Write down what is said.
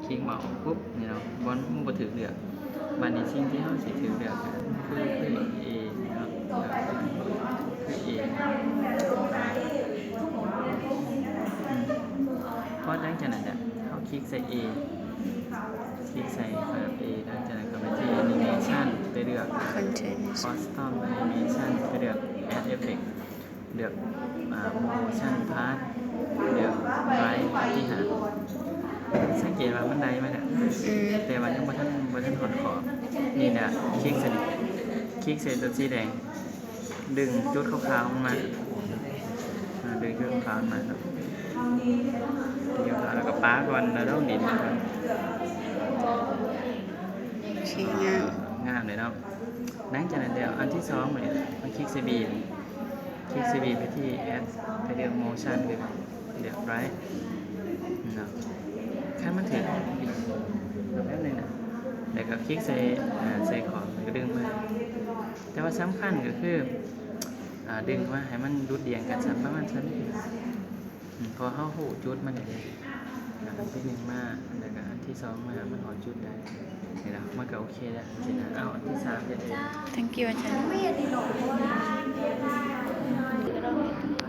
ຄລິກເມົາສ໌ປຸບ ນີ້ເນາະ ມັນບໍ່ຖືກເລືອກ. ບາດນີ້ສິ່ງທີ່ເຮົາຊິຖືກເລືອກກໍຄື ຄື A ເນາະ ຄື A. ອືມ ພໍຫຼັງຈາກນັ້ນເຮົາຄລິກໃສ່ A ຄລິກໃສ່ A ຫຼັງຈາກນັ້ນກໍໄປທີ່ Animation ໄປເລືອກ Custom Animation ໄປເລືອກ Add Effect ເລືອກ ອ່າ Motion Path ເລືອກ Right ອັນທີຫ້າ. ສັງເກດວ່າມັນໄດ້ມາແລ້ວ ອືມ ແຕ່ວ່າຍັງບໍ່ທັນ ບໍ່ທັນຮອດຂອບ. ນີ້ນະ ຄລິກໃສ່ ຄລິກໃສ່ຕົວສີແດງ ດຶງຈຸດຂາວໆມັນມາ ອ່າ ດຶງຈຸດຂາວໆມັນມາ ແລ້ວກໍປະກ່ອນ ແລ້ວລົງດິນມັນກ່ອນ. ໂອເຄ ງາມ ງາມເລີຍເນາະ. ຫຼັງຈາກນັ້ນແລ້ວ ອັນທີສອງນີ້ ມາຄລິກໃສ່ B ຄລິກໃສ່ B ໄປທີ່ Add ໄປເລືອກ Motion ຫຼື ເລືອກ Right ເນາະ. ຄັນມັນຖືກ ແປັບໜຶ່ງນະ ແລ້ວກໍຄລິກໃສ່ ອ່າ ໃສ່ຂອບ ແລ້ວກໍດຶງມາ. ແຕ່ວ່າສຳຄັນກໍຄື ອ່າ ດຶງມາໃຫ້ມັນຫຼຸດລ່ຽງກັນ ຊັ້ນປະມານຊັ້ນ. ອືມ ເພາະເຮົາຮູ້ຈຸດມັນແລ້ວເດ້ ອັນທີໜຶ່ງມາ ແລ້ວກໍອັນທີສອງມາ ມັນຮອດຈຸດໃດ ນີ້ລະ ມັນກໍໂອເຄແລ້ວ ຈັ່ງຊີ້ນະ. ເອົາ ອັນທີສາມເຮັດເອງ. Thank you ອາຈານ.